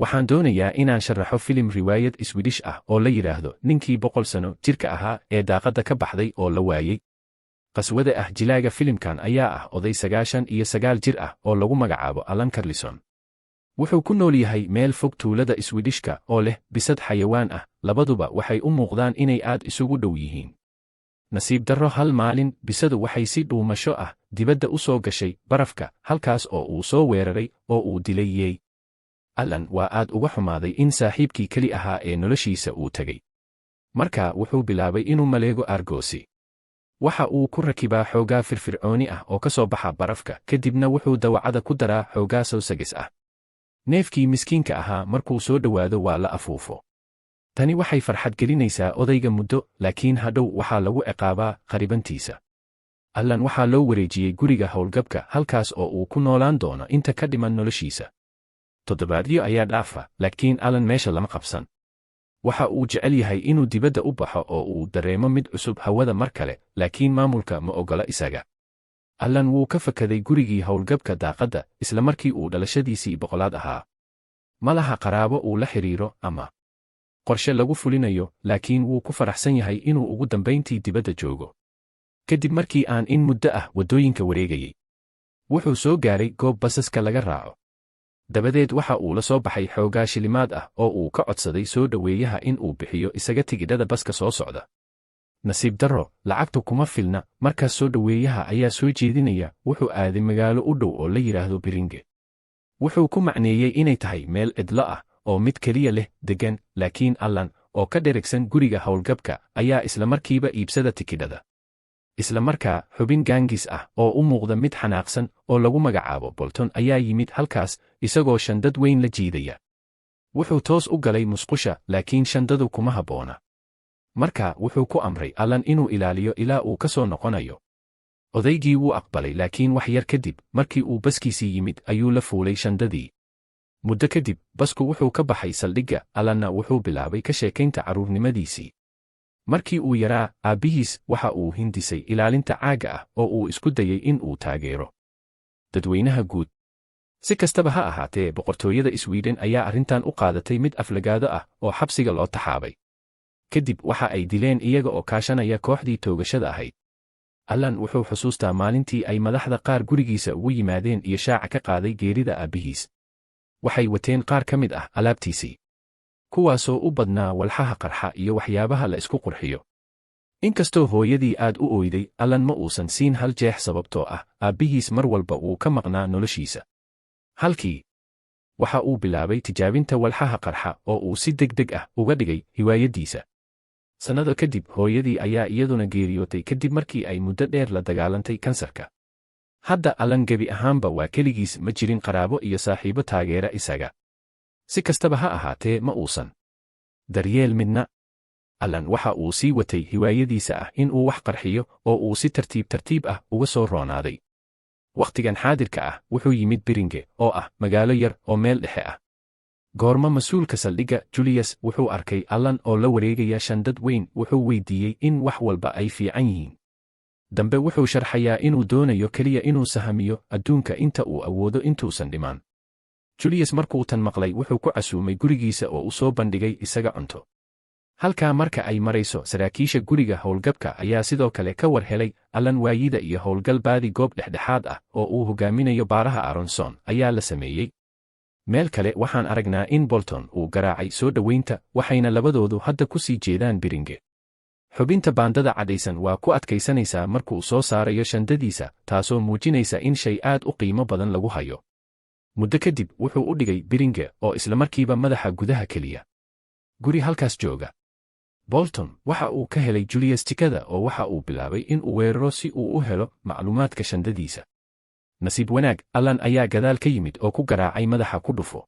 Waxaan doonayaa inaan sharaxo filim riwaayad Iswiidhish ah oo la yidhaahdo Ninkii 100 Sano Jirka Ahaa ee Daaqadda Ka Baxday oo La Waayey. Qaswade ah jilaaga filimkan ayaa ah oday 99 jir ah oo lagu magacaabo Allan Carlson. Wuxuu ku nool yahay meel fog tuulada Iswiidhishka oo leh bisad xayawaan ah, labaduba waxay u muuqdaan inay aad isugu dhow yihiin. Nasiib darro, hal maalin bisadu waxay si dhuumasho ah dibadda u soo gashay barafka, halkaas oo uu soo weeraray oo uu dilay yeey. Allan waa aad uga xumaaday in saaxiibkii keli ahaa ee noloshiisa uu tegey. Markaa wuxuu bilaabay inuu maleego aargoosi. Waxa uu ku rakibaa xoogaa firfircooni ah oo ka soo baxa barafka, kadibna wuxuu dawacada ku daraa xoogaa sawsagis ah. Neefkii miskiinka ahaa markuu soo dhowaado waa la afuufo. Tani waxay farxad gelinaysaa odayga muddo, laakiin hadhow waxaa lagu ciqaabaa kharibantiisa. Allan waxaa loo wareejiyey guriga howlgabka, halkaas oo uu ku noolaan doono inta ka dhiman noloshiisa. Toddobaadyo ayaa dhaafa, laakiin Allan meesha lama qabsan. Waxa uu jecel yahay inuu dibadda u baxo oo uu dareemo mid cusub hawada mar kale, laakiin maamulka ma oggola isaga. Allan wuu ka fakaday gurigii howlgabka daaqadda isla markii uu dhalashadiisii 100aad ahaa. Ma laha qaraabo uu la xidhiiro ama qorshe lagu fulinayo, laakiin wuu ku faraxsan yahay inuu ugu dambayntii dibadda joogo. Kadib markii aan in muddo ah waddooyinka wareegayey, wuxuu soo gaaray goob basaska laga raaco. Dabadeed waxa uu la soo baxay xoogaa shilimaad ah oo uu ka codsaday soo dhoweeyaha in uu bixiyo isaga tigidhada baska soo socda. Nasiib darro, lacagtu kuma filna. Markaas soo dhoweeyaha ayaa soo jeedinaya wuxuu aaday magaalo u dhow oo la yidhaahdo Biringe. Wuxuu ku macneeyey inay tahay meel cidlo ah oo mid keliya leh deggan, laakiin Allan oo ka dherigsan guriga howlgabka ayaa isla markiiba iibsada tikidhada. Isla markaa xubin gaangis ah oo u muuqda mid xanaaqsan oo lagu magacaabo Bolton ayaa yimid halkaas isagoo shandad weyn la jiidaya. Wuxuu toos u galay musqusha, laakiin shandadu kuma habboona. Marka wuxuu ku amray Allan inuu ilaaliyo ilaa uu ka soo noqonayo. Odaygii wuu aqbalay, laakiin wax yar kadib markii uu baskiisii yimid ayuu la fuulay shandadii. Muddo kadib basku wuxuu ka baxay saldhigga, Allanna wuxuu bilaabay ka sheekaynta carruurnimadiisii. Markii uu yaraa, aabbihiis waxa uu hindisay ilaalinta caagga ah oo uu isku dayey in uu taageero dadweynaha guud. Si kastaba ha ahaatee, boqortooyada Swiden ayaa arrintan u qaadatay mid aflagaado ah oo xabsiga loo taxaabay. Kadib waxa ay dileen iyaga oo kaashanaya kooxdii toogashada ahayd. Allan wuxuu xusuustaa maalintii ay madaxda qaar gurigiisa ugu yimaadeen iyo shaaca ka qaaday geerida aabbihiis. Waxay wateen qaar ka mid ah alaabtiisii, kuwaasoo u badnaa walxaha qarxa iyo waxyaabaha la isku qurxiyo. Inkastoo hooyadii aad u oyday, Allan ma uusan siin hal jeex, sababtoo ah aabbihiis mar walba wuu ka maqnaa noloshiisa. Halkii waxa uu bilaabay tijaabinta walxaha qarxa oo uu si deg deg ah uga dhigay hiwaayaddiisa. Sannado kadib hooyadii ayaa iyaduna geeriyootay kadib markii ay muddo dheer la dagaalantay kansarka. Hadda Allan gebi ahaanba waa keligiis, ma jirin qaraabo iyo saaxiibo taageera isaga. Si kastaba ha ahaatee, ma uusan daryeel midna. Allan waxa uu sii watay hiwaayadiisa ah in uu wax qarxiyo oo uu si tartiib tartiib ah uga soo roonaaday. Wakhtigan xaadirka ah wuxuu yimid Biringe oo ah magaalo yar oo meel dhexe ah. Goorma mas-uulka saldhigga Julius wuxuu arkay Allan oo la wareegaya shandad weyn, wuxuu weydiiyey in wax walba ay fiican yihiin. Dambe wuxuu sharxayaa inuu doonayo keliya inuu sahamiyo adduunka inta uu awoodo intuusan dhimaan. Julius markuu tan maqlay wuxuu ku casuumay gurigiisa oo u soo bandhigay isaga cunto. Halkaa marka ay marayso, saraakiisha guriga howlgabka ayaa sidoo kale ka war helay Allan waayida iyo howlgal baadi goob dhexdhexaad ah oo uu hogaaminayo baaraha Aronson ayaa la sameeyey. Meel kale waxaan aragnaa in Bolton uu garaacay soo dhoweynta, waxayna labadoodu hadda ku sii jeedaan Biringe. Xubinta baandada cadhaysan waa ku adkaysanaysaa markuu soo saarayo shandadiisa, taasoo muujinaysa in shay aad u qiimo badan lagu hayo. Muddo kadib wuxuu u dhigay Biringe oo islamarkiiba madaxa gudaha keliya guri halkaas jooga. Bolton waxa uu ka helay Julius jikada oo waxa uu bilaabay in uu weeraro si uu u helo macluumaadka shandadiisa. Nasiib wanaag, Allan ayaa gadaal ka yimid oo ku garaacay madaxa ku dhufo.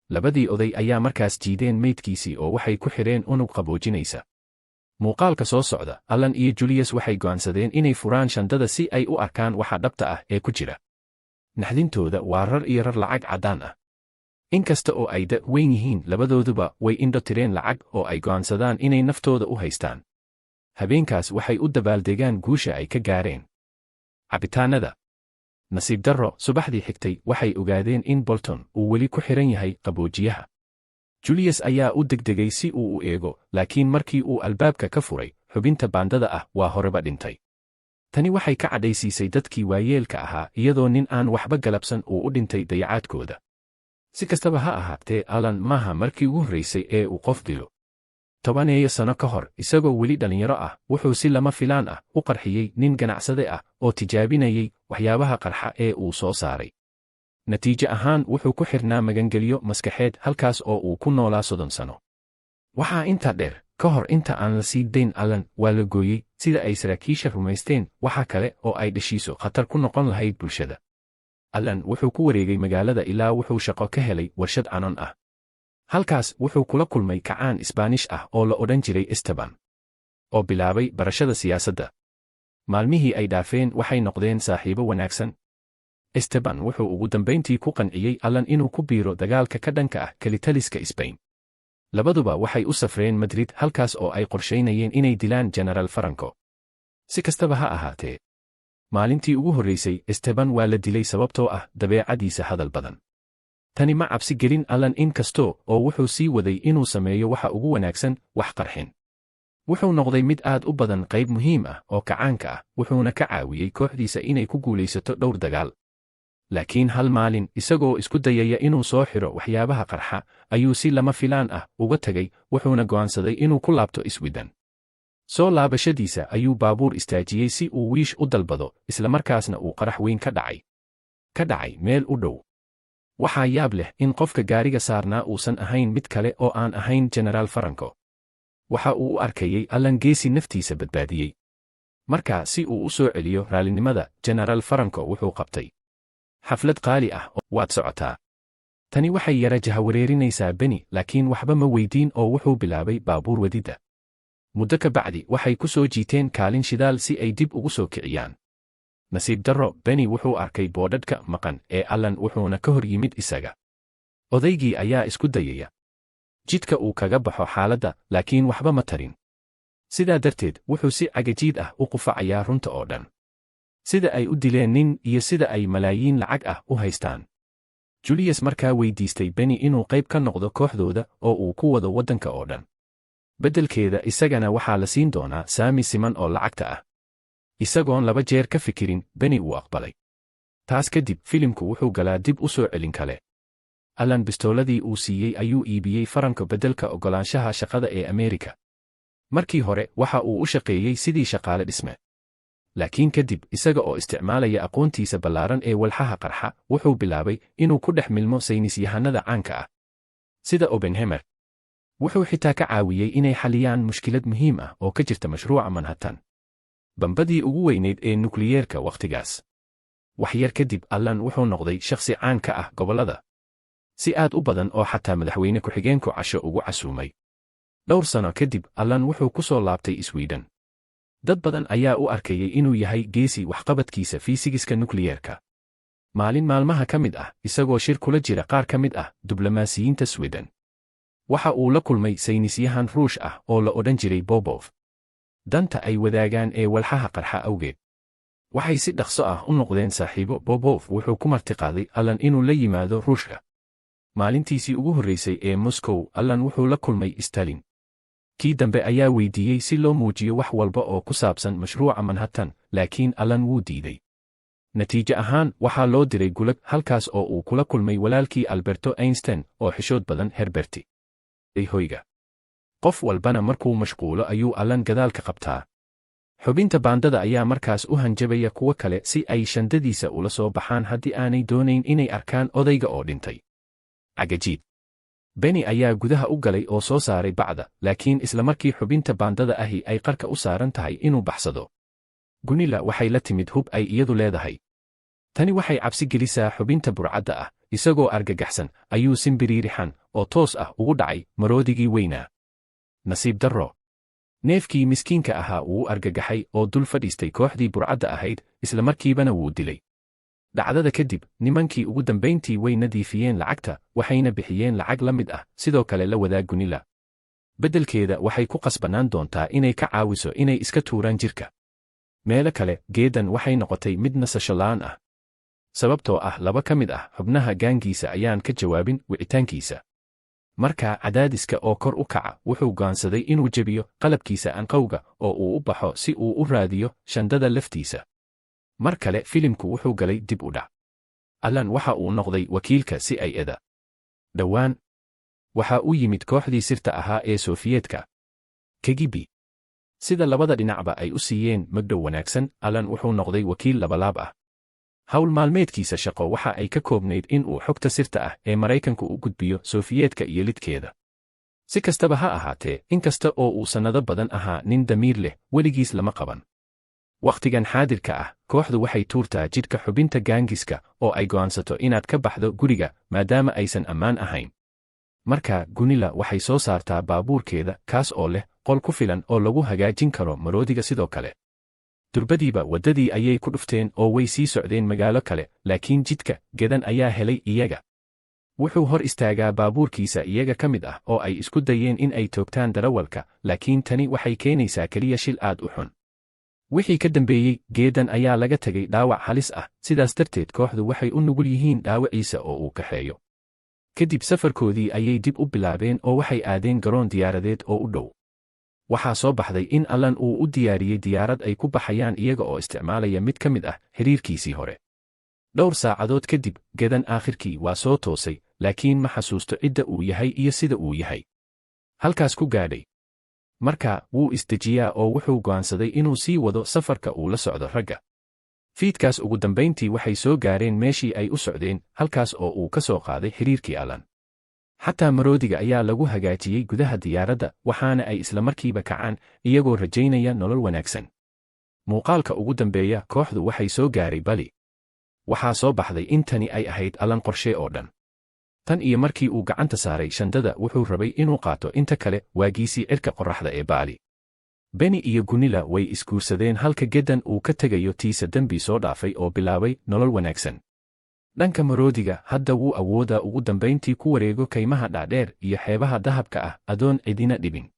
Labadii oday ayaa markaas jiideen meydkiisii oo waxay ku xidheen unug qaboojinaysa. Muuqaalka soo socda, Allan iyo Julius waxay go'aansadeen inay furaan shandada si ay u arkaan waxa dhabta ah ee ku jira. Naxdintooda waa rar iyo rar lacag caddaan ah. Inkasta oo ay da' weyn yihiin, labadooduba way indho tireen lacag oo ay go'aansadaan inay naftooda u haystaan. Habeenkaas waxay u dabaaldegaan guusha ay ka gaareen cabitaanada. Nasiib darro, subaxdii xigtay waxay ogaadeen in Bolton uu weli ku xidhan yahay qaboojiyaha. Julius ayaa u degdegay si uu u eego, laakiin markii uu albaabka ka furay, xubinta baandada ah waa horeba dhintay. Tani waxay ka cadhaysiisay dadkii waayeelka ahaa, iyadoo nin aan waxba galabsan uu u dhintay dayacaadkooda. Si kastaba ha ahaatee, Alan maaha markii ugu horraysay ee uu qof dilo. 10 sano ka hor, isagoo weli dhallinyaro ah, wuxuu si lama filaan ah u qarxiyey nin ganacsade ah oo tijaabinayay waxyaabaha qarxa ee uu soo saaray. Natiijo ahaan, wuxuu ku xirnaa magangelyo maskaxeed, halkaas oo uu ku noolaa 30 sano. Waxaa intaa dheer, ka hor inta aan la sii dayn, Alan waa la gooyey, sida ay saraakiisha rumaysteen. Waxa kale oo ay dhashiisu khatar ku noqon lahayd bulshada. Alan wuxuu ku wareegay magaalada ilaa wuxuu shaqo ka helay warshad canon ah. Halkaas wuxuu kula kulmay kacaan Isbaanish ah oo la odhan jiray Esteban, oo bilaabay barashada siyaasadda. Maalmihii ay dhaafeen waxay noqdeen saaxiibo wanaagsan. Esteban wuxuu ugu dambayntii ku qanciyey Alan inuu ku biiro dagaalka ka dhanka ah kelitaliska Sbain. Labaduba waxay u safreen Madrid, halkaas oo ay qorshaynayeen inay dilaan Genaraal Franco. Si kastaba ha ahaatee, maalintii ugu horraysay Esteban waa la dilay sababtoo ah dabeecadiisa hadal badan. Tani ma cabsi gelin Alan, in kastoo oo wuxuu sii waday inuu sameeyo waxa ugu wanaagsan, wax qarxin. Wuxuu noqday mid aad u badan qayb muhiim ah oo kacaanka ah, wuxuuna ka caawiyey kooxdiisa inay ku guulaysato dhowr dagaal. Laakiin hal maalin, isagoo isku dayaya inuu soo xidho waxyaabaha qarxa, ayuu si lama filaan ah uga tegay, wuxuuna go'aansaday inuu ku laabto Iswidan. Soo laabashadiisa ayuu baabuur istaajiyey si uu wiish u dalbado, islamarkaasna uu qarax weyn ka dhacay meel u dhow. Waxaa yaab leh in qofka gaariga saarnaa uusan ahayn mid kale oo aan ahayn Genaraal Franco. Waxa uu u arkayey Alan geesi naftiisa badbaadiyey. Markaa si uu u soo celiyo raallinimada Genaraal Franco, wuxuu qabtay xaflad qaali ah. Waad socotaa. Tani waxay yara jahawareerinaysaa Beni, laakiin waxba ma weydiin oo wuxuu bilaabay baabuur wadidda. Muddo ka bacdi waxay ku soo jiiteen kaalin shidaal si ay dib ugu soo kiciyaan. Nasiib darro, Beni wuxuu arkay boodhadhka maqan ee Alan, wuxuuna ka hor yimid isaga. Odaygii ayaa isku dayaya jidka uu kaga baxo xaaladda, laakiin waxba ma tarin. Sidaa darteed wuxuu si cagajiid ah u qufacayaa runta oo dhan, sida ay u dileen nin iyo sida ay malaayiin lacag ah u haystaan. Julius markaa weydiistay Beni inuu qayb ka noqdo kooxdooda oo uu ku wado waddanka oo dhan. Beddelkeeda isagana waxaa la siin doonaa saami siman oo lacagta ah. Isagoon laba jeer ka fikirin, Beni wuu aqbalay. Taas kadib filimku wuxuu galaa dib u soo celin kale. Alan bistooladii uu siiyey ayuu iibiyey Faranko beddelka oggolaanshaha shaqada ee Ameerika. Markii hore waxa uu u shaqeeyey sidii shaqaale dhisme, laakiin kadib, isaga oo isticmaalaya aqoontiisa ballaaran ee walxaha qarxa, wuxuu bilaabay inuu ku dhex milmo saynisyahanada caanka ah sida Oppenheimer. Wuxuu xitaa ka caawiyey inay xaliyaan mushkilad muhiim ah oo ka jirta mashruuca Manhattan, bambadii ugu weynayd ee nukliyeerka wakhtigaas. Wax yar kadib Allan wuxuu noqday shakhsi caan ka ah gobollada si aad u badan oo xataa madaxweyne ku-xigeenku casho ugu casuumay. Dhowr sano kadib Allan wuxuu ku soo laabtay Sweden. Dad badan ayaa u arkayay inuu yahay geesi waxqabadkiisa fiisigiska nukliyeerka. Maalin maalmaha ka mid ah, isagoo shir kula jira qaar ka mid ah diblomaasiyiinta Sweden, waxa uu la kulmay saynisyahan Ruush ah oo la odhan jiray Bobov. Danta ay wadaagaan ee walxaha qarxa awgeed, waxay si dhaqso ah u noqdeen saaxiibo. Bobov wuxuu ku martiqaaday Allan inuu la yimaado Ruushka. Maalintiisii ugu horraysay ee Moscow, Allan wuxuu la kulmay Stalin. Kii dambe ayaa weydiiyey si loo muujiyo wax walba oo ku saabsan mashruuca Manhattan, laakiin Allan wuu diiday. Natiijo ahaan waxaa loo diray gulag, halkaas oo uu kula kulmay walaalkii Alberto Einstein oo xishood badan, Herberti. Hoyga qof walbana markuu mashquulo ayuu Allan gadaalka qabtaa. Xubinta baandada ayaa markaas u hanjabaya kuwo kale si ay shandadiisa ula soo baxaan haddii aanay doonayn inay arkaan odayga oo dhintay. Cagajiid. Beni ayaa gudaha u galay oo soo saaray bacda, laakiin islamarkii xubinta baandada ahi ay qarka u saaran tahay inuu baxsado, Gunilla waxay la timid hub ay iyadu leedahay. Tani waxay cabsi gelisaa xubinta burcadda ah. Isagoo argagaxsan ayuu simbiriirixan oo toos ah ugu dhacay maroodigii weynaa. Nasiib darro, neefkii miskiinka ahaa wuu argagaxay oo dul fadhiistay kooxdii burcadda ahayd, islamarkiibana wuu dilay. Dhacdada kadib nimankii ugu dambayntii way nadiifiyeen lacagta, waxayna bixiyeen lacag la mid ah. Sidoo kale la wadaag Gunilla. Beddelkeeda waxay ku qasbanaan doontaa inay ka caawiso inay iska tuuraan jirka. Meelo kale geedan waxay noqotay mid nasasho la'aan ah, sababtoo ah laba ka mid ah xubnaha gaangiisa ayaan ka jawaabin wicitaankiisa. Markaa cadaadiska oo kor u kaca, wuxuu go'aansaday inuu jebiyo qalabkiisa anqowga oo uu u baxo si uu u raadiyo shandada laftiisa. Mar kale filimku wuxuu galay dib u dhac. Alan waxa uu noqday wakiilka CIA-da. Dhowaan waxa uu yimid kooxdii sirta ahaa ee Sofiyeetka, KGB. Sida labada dhinacba ay u siiyeen magdhow wanaagsan, Alan wuxuu noqday wakiil labalaab ah. Hawl maalmeedkiisa shaqo waxa ay ka koobnayd in uu xogta sirta ah ee Maraykanku u gudbiyo Sofiyeetka iyo lidkeeda. Si kastaba ha ahaatee, inkasta oo uu sannado badan ahaa nin damiir leh, weligiis lama qaban. Wakhtigan xaadirka ah, kooxdu waxay tuurtaa jidhka xubinta gaangiska oo ay go'aansato inaad ka baxdo guriga maadaama aysan ammaan ahayn. Marka Gunilla waxay soo saartaa baabuurkeeda, kaas oo leh qol ku filan oo lagu hagaajin karo maroodiga sidoo kale. Durbadiiba waddadii ayay ku dhufteen oo way sii socdeen magaalo kale, laakiin jidka gedan ayaa helay iyaga. Wuxuu hor istaagaa baabuurkiisa iyaga ka mid ah oo ay isku dayeen in ay toogtaan darawalka, laakiin tani waxay keenaysaa keliya shil aad u xun. Wixii ka dambeeyey, Geedan ayaa laga tegay dhaawac halis ah, sidaas darteed kooxdu waxay u nugul yihiin dhaawaciisa oo uu kaxeeyo. Kadib safarkoodii ayay dib u bilaabeen oo waxay aadeen garoon diyaaradeed oo u dhow. Waxaa soo baxday in Alan uu u diyaariyey diyaarad ay ku baxayaan iyaga oo isticmaalaya mid ka mid ah xiriirkiisii hore. Dhowr saacadood kadib, Gedan aakhirkii waa soo toosay, laakiin ma xasuusto cidda uu yahay iyo sida uu yahay. Halkaas ku gaadhay. Marka wuu isdejiyaa oo wuxuu go'aansaday inuu sii wado safarka uu la socdo ragga. Fiidkaas ugu dambayntii waxay soo gaareen meeshii ay u socdeen, halkaas oo uu ka soo qaaday xiriirkii Alan. Xataa maroodiga ayaa lagu hagaajiyey gudaha diyaaradda, waxaana ay islamarkiiba kacaan iyagoo rajaynaya nolol wanaagsan. Muuqaalka ugu dambeeya, kooxdu waxay soo gaaray Bali. Waxaa soo baxday in tani ay ahayd Alan qorshe oo dhan. Tan iyo markii uu gacanta saaray shandada, wuxuu rabay inuu qaato inta kale waagiisii cirka qorraxda ee Baali. Beni iyo Gunilla way isguursadeen, halka Gedan uu ka tegayo tiisa dembi soo dhaafay oo bilaabay nolol wanaagsan. Dhanka maroodiga, hadda wuu awoodaa ugu dambayntii ku wareego kaymaha dhaadheer iyo xeebaha dahabka ah adoon cidina dhibin.